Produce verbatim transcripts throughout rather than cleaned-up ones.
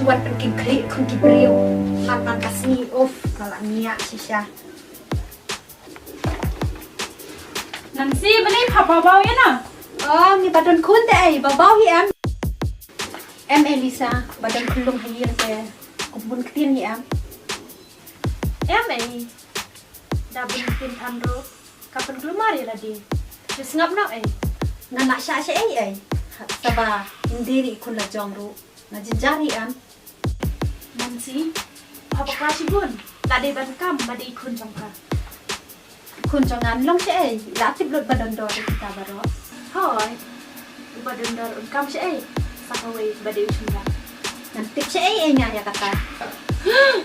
Wan pynkhih khun ki briew. Man man ka sngi, uff, nga la ngiah shisha. Nancy, balei pha baw baw ïa na? Oh, ngi ba don khun te ei, baw baw hi em. Em ei Lisa, ba don khun lung ha ïing te. Kum bun ktien hi em. Em ei. Da bun ktien than ruh. Ka pynkulmar ïa lade. Ju sngap noh ei. Nga nang shah sha ei ei. Sa ba ym dei ri khun la jong ruh. Nga jynjar hi em. Nancy, pha bakla shibun. La dei ban kam ba dei khun jong ka. Khun jong nga long sha ei. La tip lut ba don dor ïa kita baroh. Hooid. Uba don dor un kam sha ei. Sa kawei ba dei u shynrang. Ngan tip sha ei ei nga ïa kata.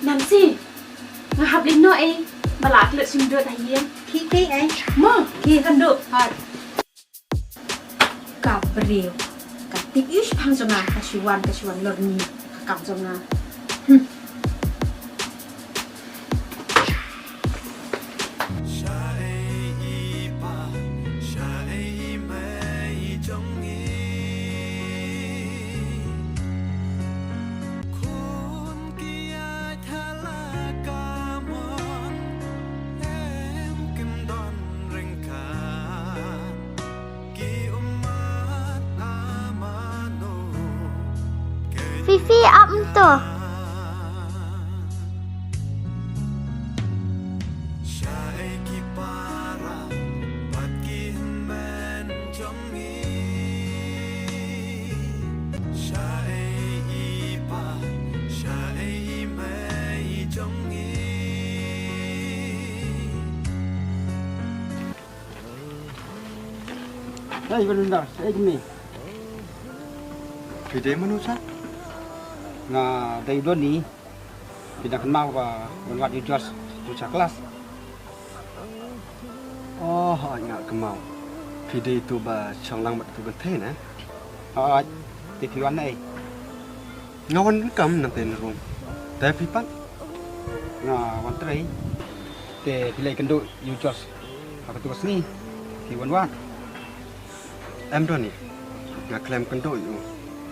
Nancy, nga hap leit noh ei. Ba la klet shim dud ha ïing. Ki ki ei. Mo, ki kan duk. Hooid. Ka briew. Ka tip ïa u shipang jong nga, ka shu wan, ka shu wan lor ni ka kam jong nga. Hmm. Fifi, ap mynta. Hei, Belinda, hei, kemi. Phi dei mano sha? Nga dei u Donny. Phi dang kynmaw ba wan wad ïa u Josh tu sha klas? Oh, hooid nga kynmaw. Phi dei uto ba shong lang bad uto kynthei ne? Hooid, te phi wan naei? Nga wan kam nangta na rum. Te phi pat? Nga wan trei. Te phi leh kynduh ïa u Josh ha katu ka sngi? Phi wan wad? Em Donny, nga khlem kynduh ïa u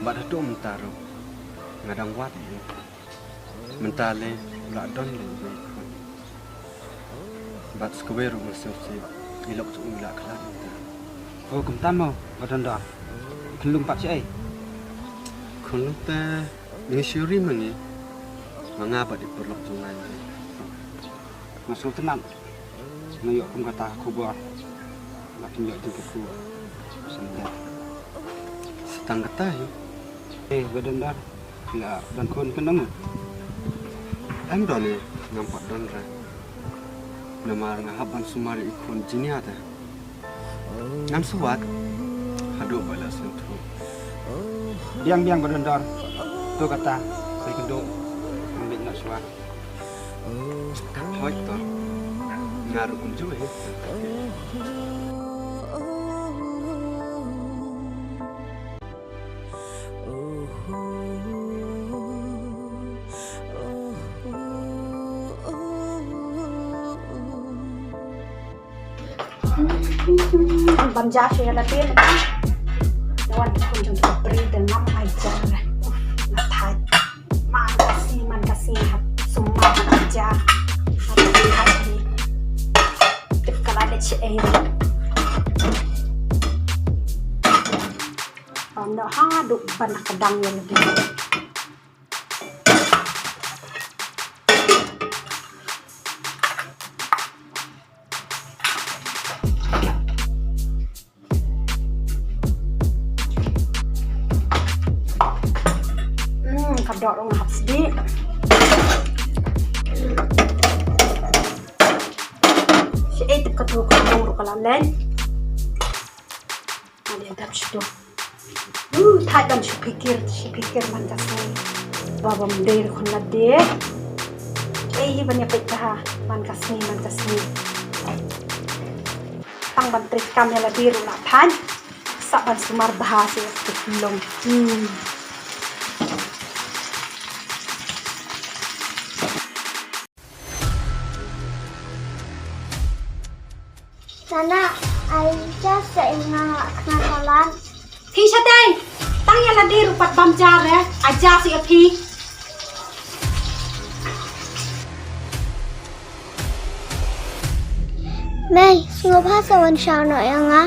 bad haduh mynta ruh nga dang wad ïa u. Mynta lei u la don lei uwei u khun. Bad sa kawei ruh nga sngewsih i lok jong u i la khlad mynta. O kumta mo, Ba Dondor. Khunlung pat shaei? Khunlung te ngi shu ri ma ngi. Ma nga bad i paralok jong nga. Nga sngewtynnat. Nga ïoh kum kata ka khubor. Nga pynïoh jingkyrkhu. Sa tang kata hi. Eh, Ba Dondor, phi la don khun kyndoh mut? Em Donny, ngam pat don re. Namar nga hap ban sumar ïa i khun Jinia te. Ngam shu wad haduh ba la sngewthuh. Biang biang Ba Dondor. To kata, sa ïakynduh. Ngam leit noh shuwa. Hooid to. Nga ruh kumjuh hi. Ban ja sha ïa lade mynta. Wan khun jong ka Pri da ngam ai ja re. Uf, nga thait. Man ka sngi, man ka sngi hap sumar hap ja. Hap ja hap ja. Tip ka la dei shaei. Wan noh haduh ban ka dang ïa lade. Hmm, ka doh ruh nga hap sdieh. Shaei tip katu ka doh ruh ka la leit. Nga dei dap shitu. Uh, thait ban shu pyrkir, shu pyrkir man ka sngi. Ba bym dei ruh khun lade. Ei hi ban ïa peit bha man ka sngi, man ka sngi. Tang ban trei kam ïa lade ruh la thait. Sa ban sumar bha sha ïa ka khunlung. Hmm. Nana, ai ja seh ïa nga, nga kynmaw palat. Phi shatei, tang ïa lade ruh pat bam ja re, ai ja seh ïa phi. Mei, sngewbha sa wan shaw noh ïa nga.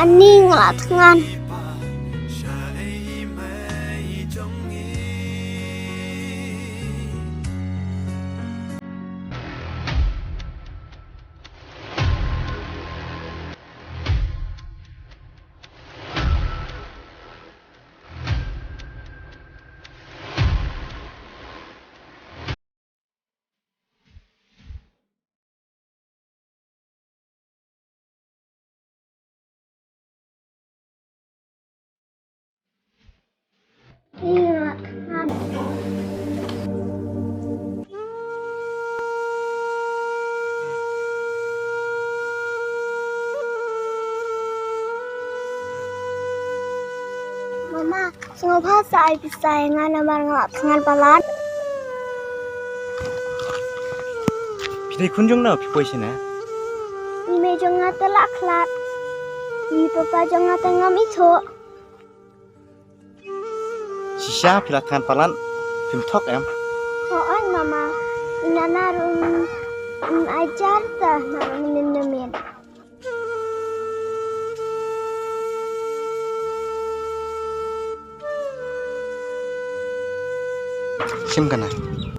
Ani, nga la thngan. Mama, sngewbha sa ai pisa ïa nga namar nga la thngan palat. Phi dei khun jong no, phi poi shane? I mei jong nga te la khlad. I papa jong nga te ngam ithuh. Shisha phi la thngan palat, phim thok em? Hooid mama. I nana ruh um, um ai jar ta na ruh mynnin mynnin. Shim kane.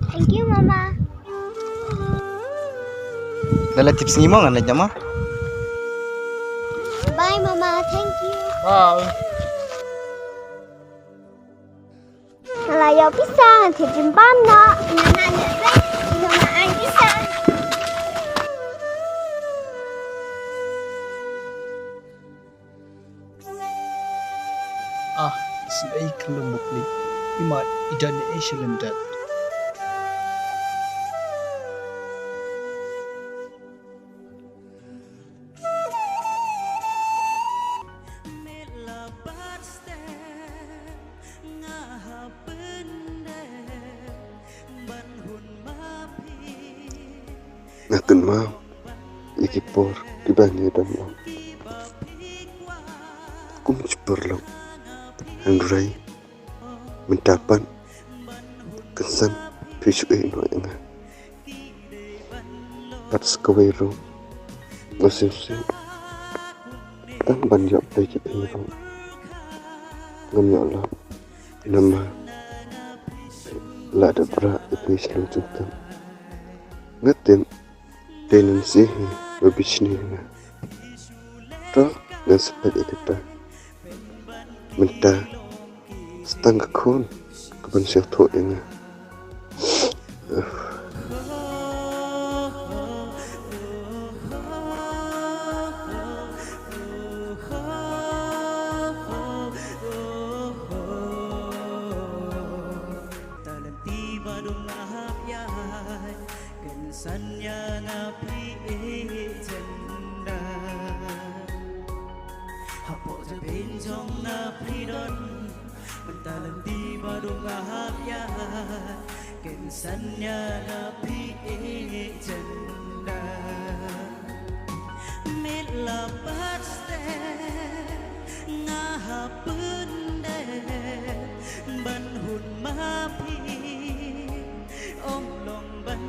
Thank you, Mama. Da la tip sngi mo ngan leit mo. Bye, Mama. Thank you. Bye. Nga la ïoh pisa, ngan thied jingbam noh. Nga, nga, nga, nga, nga ai pisa. Ah, sngewbha khlem bok li. Imat i don ei shalyndet. Nga kynmaw ïa ki por kiba ngi don lang. Kum shipor lang. Hynrei mynta pat kynsan phi shu ïeh noh ïa nga. Bad sa kawei ruh nga sngewsih tang ban ïoh peit ïa phi ruh ngam ïoh lap. Namar la dep rah ïa phi sha lynti jingtep. Nga tip dei nang sih hi ba bishni ïa nga. To ngan sa peit ïa kata. Mynta sa tang ka khun kaban sngewthuh ïa nga. Talynti ba dum nga hap ïa kynsan ïa nga phi ïeit jynda. Hapoh jabin jong nga phi don, mynta lynti ba dum nga hap ïa kynsan ïa nga phi ïeit jynda. Met la pat step nga hap pyndep ban hun ma phi, ym long ban